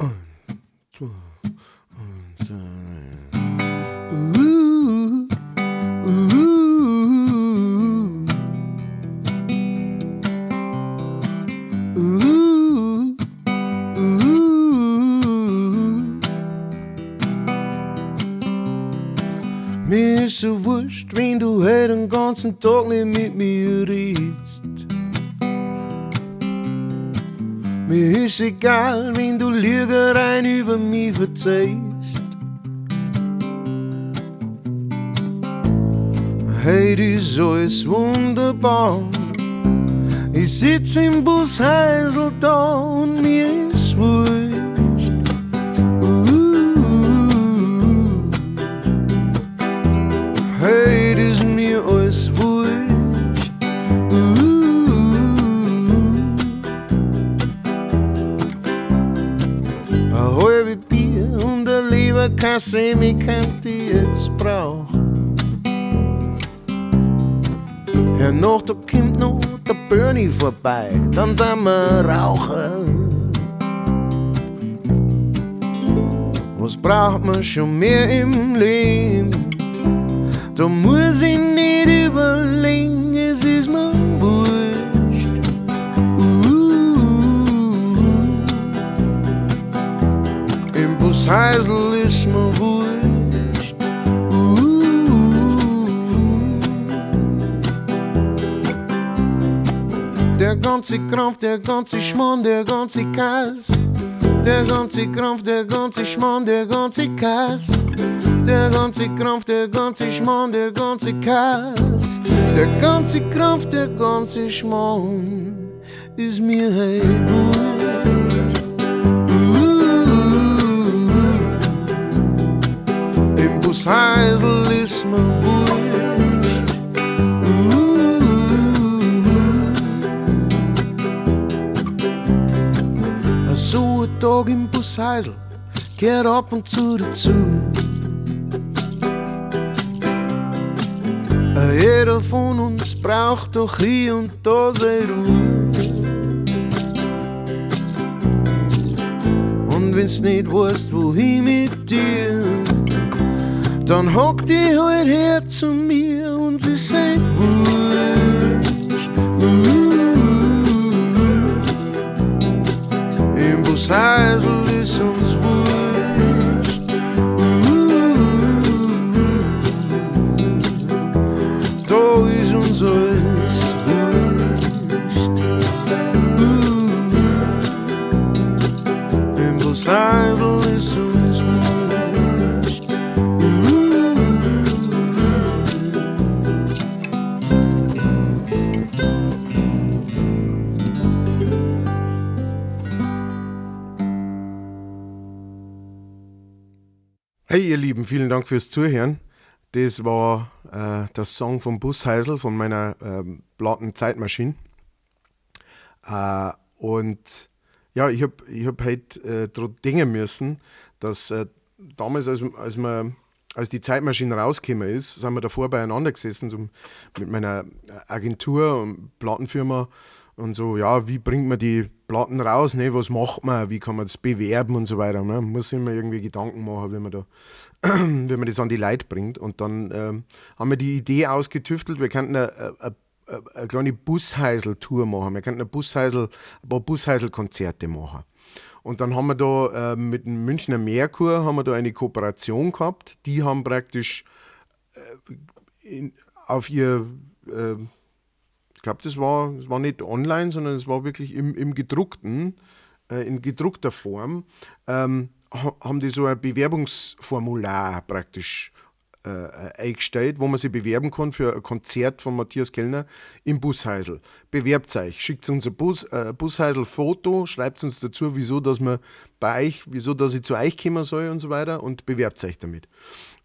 Eins, zwei, eins, zwei. Uh, uh, uh, uh. Mir ist so wurscht, wenn du heut den ganzen Tag nicht mit mir redst. Mir ist egal, wenn du Lügereien über mich verzeihst. Heut ist alles wunderbar. Ich sitz im Busheisel da und mir ist wurscht. Heut ist mir alles wurscht. Ein halbe Bier und ein Leberkasse, mich könnt ich jetzt brauchen. Hernach, da kommt noch der Bernie vorbei, dann tun wir rauchen. Was braucht man schon mehr im Leben? Da muss ich nicht überlegen, es ist mir wurscht. Im Busheisel ist mir wurscht. Der ganze Krampf, der ganze Schmarrn, der ganze Kass. Der ganze Krampf, der ganze Schmarrn, der ganze Kass. Der ganze Krampf, der ganze Schmarrn, der ganze Kass. Der ganze Krampf, der ganze Schmarrn ist mir heut wurscht. Im Busheisel ist mir wurscht. So ein Tag im Busheisel gehört ab und zu dazu. Jeder von uns braucht doch hier und da seine Ruhe. Und wenn's nicht weißt, wohin mit dir, dann hock dich halt her zu mir und sie sagt wurscht. Im Busheisel ist uns wurscht. Da ist uns alles wurscht. Im Busheisel ist uns wurscht. Hey ihr Lieben, vielen Dank fürs Zuhören. Das war der Song vom Busheisel, von meiner Platten Zeitmaschine. Und ja, ich hab heut dran denken müssen, dass damals, als die Zeitmaschine rausgekommen ist, sind wir davor beieinander gesessen, so mit meiner Agentur und Plattenfirma und so, ja, wie bringt man die Platten raus, ne? Was macht man, wie kann man das bewerben und so weiter. Ne? Man muss sich immer irgendwie Gedanken machen, wenn man das an die Leute bringt. Und dann haben wir die Idee ausgetüftelt, wir könnten eine kleine Busheisel-Tour machen, wir könnten ein paar Busheisel-Konzerte machen. Und dann haben wir da mit dem Münchner Merkur haben wir da eine Kooperation gehabt. Die haben praktisch in, auf ihr, ich glaub, das war nicht online, sondern es war wirklich im, im gedruckten, in gedruckter Form, haben die so ein Bewerbungsformular praktisch eingestellt, wo man sich bewerben kann für ein Konzert von Matthias Kellner im Busheisel. Bewerbt euch, schickt uns ein Busheisel-Foto, schreibt uns dazu, wieso, dass man bei euch, wieso, dass ich zu euch kommen soll und so weiter und bewerbt euch damit.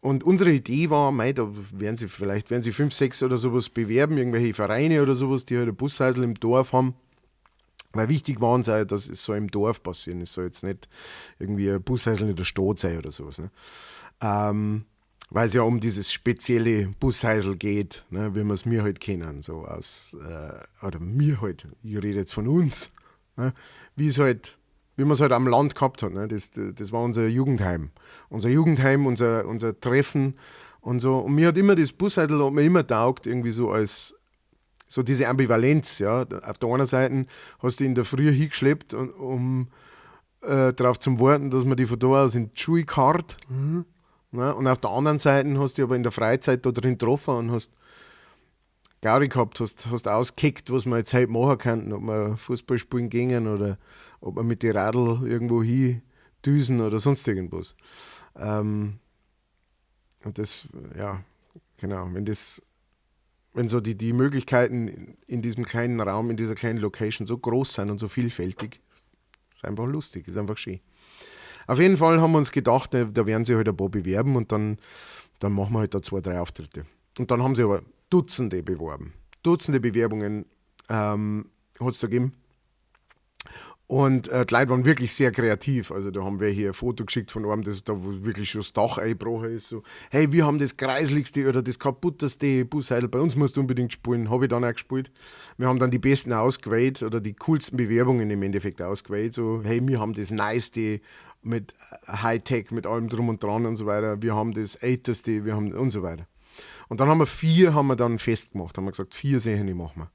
Und unsere Idee war, mei, da werden sie vielleicht, werden sie 5, 6 oder sowas bewerben, irgendwelche Vereine oder sowas, die halt ein Busheisel im Dorf haben. Weil wichtig war uns auch, dass es so im Dorf passieren. Es soll jetzt nicht irgendwie ein Busheisel in der Stadt sein oder sowas. Ne? Weil es ja um dieses spezielle Busheisel geht, ne, wie wir's mir halt kennen, so aus, oder mir halt, ich rede jetzt von uns, ne, wie es halt wie man es halt am Land gehabt hat. Ne? Das war unser Jugendheim. Unser Jugendheim, unser Treffen und so. Und mir hat immer das Busshäusl hat mir immer taugt, irgendwie so als so diese Ambivalenz. Ja? Auf der einen Seite hast du in der Früh hingeschleppt, und, um darauf zu warten, dass man die von da aus in die Schule karrt. Ne? Und auf der anderen Seite hast du aber in der Freizeit da drin getroffen und hast Gaudi gehabt, hast ausgekickt, was wir jetzt heute machen könnten, ob wir Fußball spielen gingen oder ob wir mit den Radl irgendwo hin düsen oder sonst irgendwas. Und das, ja, genau, wenn so die Möglichkeiten in diesem kleinen Raum, in dieser kleinen Location so groß sind und so vielfältig, ist einfach lustig, ist einfach schön. Auf jeden Fall haben wir uns gedacht, da werden sie halt ein paar bewerben und dann machen wir halt da 2, 3 Auftritte. Und dann haben sie aber Dutzende beworben. Dutzende Bewerbungen hat es da gegeben. Und die Leute waren wirklich sehr kreativ. Also da haben wir hier ein Foto geschickt von einem, das, da wo wirklich schon das Dach eingebrochen ist. So, hey, wir haben das kreisligste oder das kaputteste Busshäusl, bei uns musst du unbedingt spielen. Habe ich dann auch gespielt. Wir haben dann die besten ausgewählt oder die coolsten Bewerbungen im Endeffekt ausgewählt. So, hey, wir haben das niceste mit Hightech, mit allem drum und dran und so weiter. Wir haben das älteste, wir haben und so weiter. Und dann haben wir 4 haben wir dann festgemacht, haben wir gesagt, 4 Sachen machen wir.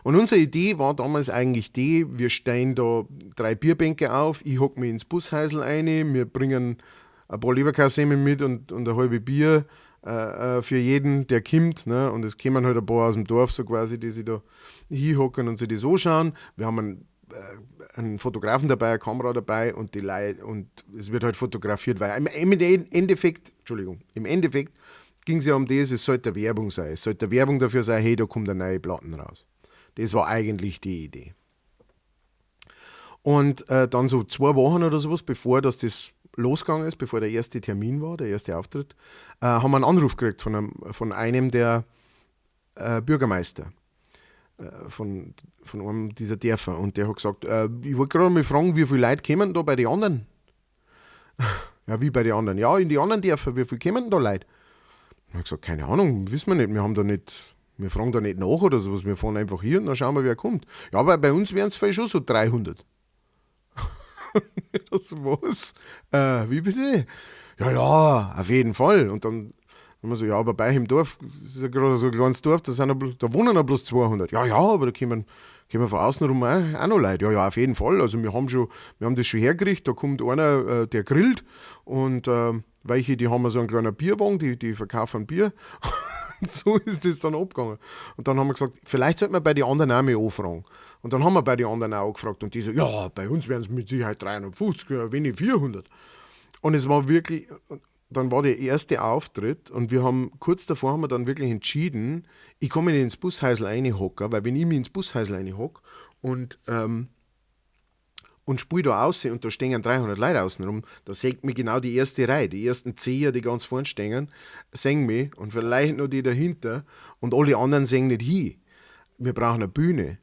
Und unsere Idee war damals eigentlich die, wir stellen da 3 Bierbänke auf, ich hock mich ins Bushäusl rein, wir bringen ein paar Leberkässemmeln mit und eine halbe Bier für jeden, der kommt. Ne? Und es kommen halt ein paar aus dem Dorf, so quasi, die sich da hinhocken und sich das anschauen. Wir haben einen Fotografen dabei, eine Kamera dabei und die Leute, und es wird halt fotografiert, weil im Endeffekt, Entschuldigung, im Endeffekt ging es ja um das, es sollte Werbung sein. Es sollte Werbung dafür sein, hey, da kommt eine neue Platten raus. Das war eigentlich die Idee. Und dann so 2 Wochen oder sowas, bevor das losgegangen ist, bevor der erste Termin war, der erste Auftritt, haben wir einen Anruf gekriegt von einem der Bürgermeister von einem dieser Dörfer. Und der hat gesagt, ich wollte gerade mal fragen, wie viele Leute kommen da bei den anderen? Ja, wie bei den anderen? Ja, in die anderen Dörfer, wie viele kommen da Leute? Ich habe gesagt, keine Ahnung, wissen wir nicht, wir fragen da nicht nach oder sowas, wir fahren einfach hier und dann schauen wir, wer kommt. Ja, aber bei uns wären es vielleicht schon so 300. Das was? Wie bitte? Ja, ja, auf jeden Fall. Und dann haben wir so, ja, aber bei im Dorf, das ist ja gerade so ein kleines Dorf, da wohnen ja bloß 200. Ja, ja, aber da kommen von außen rum auch noch Leute. Ja, ja, auf jeden Fall. Also wir haben das schon hergerichtet, da kommt einer, der grillt und welche, die haben so einen kleinen Bierwagen, die verkaufen Bier. Und so ist das dann abgegangen. Und dann haben wir gesagt, vielleicht sollten wir bei den anderen auch mal anfragen. Und dann haben wir bei den anderen auch gefragt. Und die so, ja, bei uns wären es mit Sicherheit 350, wenn nicht 400. Und es war wirklich, dann war der erste Auftritt und wir haben, kurz davor haben wir dann wirklich entschieden, ich komme nicht ins Bushäusl reinhocken, weil wenn ich mich ins Bushäusl reinhocke und spiele da raus und da stehen 300 Leute außen rum, da sieht mich genau die erste Reihe, die ersten 10, die ganz vorne stehen, sehen mich und vielleicht noch die dahinter und alle anderen sehen nicht hin. Wir brauchen eine Bühne.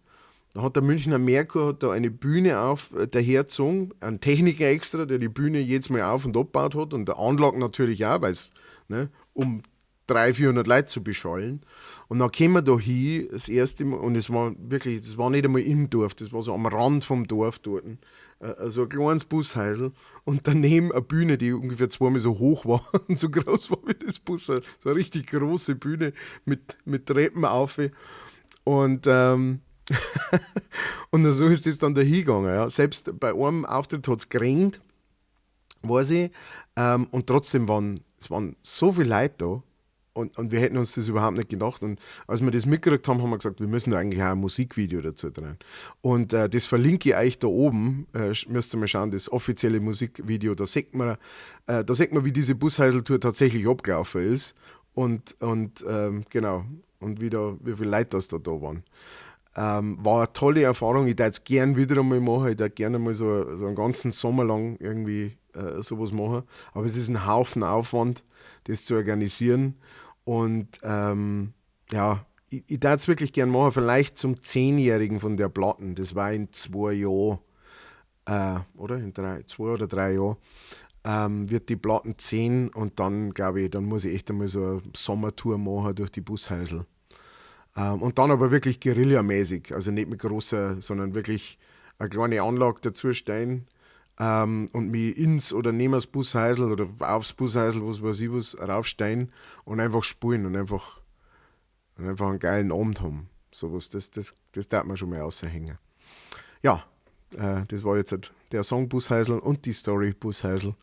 Da hat der Münchner Merkur hat da eine Bühne auf dahergezogen, einen Techniker extra, der die Bühne jedes Mal auf- und abgebaut hat und der Anlage natürlich auch, weil es, ne, um 300, 400 Leute zu beschallen. Und dann kommen wir da hin, das erste Mal, und es war wirklich, das war nicht einmal im Dorf, das war so am Rand vom Dorf dort, so ein kleines Bushäusl und daneben eine Bühne, die ungefähr zweimal so hoch war und so groß war wie das Bushäusl, so eine richtig große Bühne mit Treppen auf. Und, und so ist das dann da hingegangen. Ja. Selbst bei einem Auftritt hat es geregnet, weiß ich, und trotzdem waren so viele Leute da. Und wir hätten uns das überhaupt nicht gedacht. Und als wir das mitgekriegt haben, haben wir gesagt, wir müssen da eigentlich auch ein Musikvideo dazu drehen. Und das verlinke ich euch da oben. Müsst ihr mal schauen, das offizielle Musikvideo. Da sieht man, wie diese Bushäuseltour tatsächlich abgelaufen ist. Und genau, und wie viele Leute das da waren. War eine tolle Erfahrung. Ich würde es gern wieder einmal machen. Ich würde gerne mal so einen ganzen Sommer lang irgendwie sowas machen. Aber es ist ein Haufen Aufwand, das zu organisieren. Und ja, ich würde es wirklich gern machen. Vielleicht zum 10-Jährigen von der Platten. Das war in 2 Jahren, oder? In 2 oder 3 Jahren wird die Platten 10 und dann, glaube ich, dann muss ich echt einmal so eine Sommertour machen durch die Bushäusl. Und dann aber wirklich guerillamäßig, also nicht mit großer, sondern wirklich eine kleine Anlage dazu stellen, Und mich ins oder neben das Busheisel oder aufs Busheisel, was weiß ich was, raufsteigen und einfach spielen und einfach einen geilen Abend haben. Sowas, das darf man schon mal raushängen. Ja, das war jetzt der Song Busheisel und die Story Busheisel.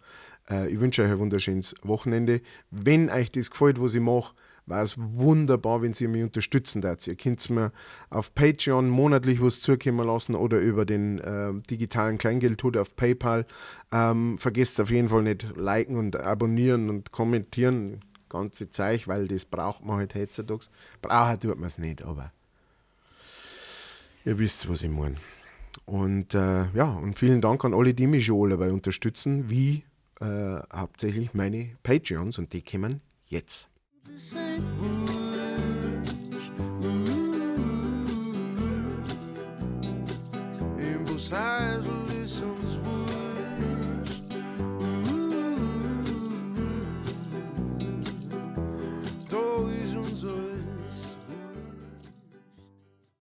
Ich wünsche euch ein wunderschönes Wochenende. Wenn euch das gefällt, was ich mache, war es wunderbar, wenn Sie mich unterstützen dürft. Ihr könnt mir auf Patreon monatlich was zukommen lassen oder über den digitalen Kleingeldhut auf PayPal. Vergesst auf jeden Fall nicht liken und abonnieren und kommentieren. Ganze Zeug, weil das braucht man halt heutzutage. Brauchen tut man es nicht, aber ihr wisst, was ich meine. Und ja, und vielen Dank an alle, die mich schon dabei unterstützen, wie hauptsächlich meine Patreons, und die kommen jetzt. Im Busheisel ist uns wurscht. Da ist uns alles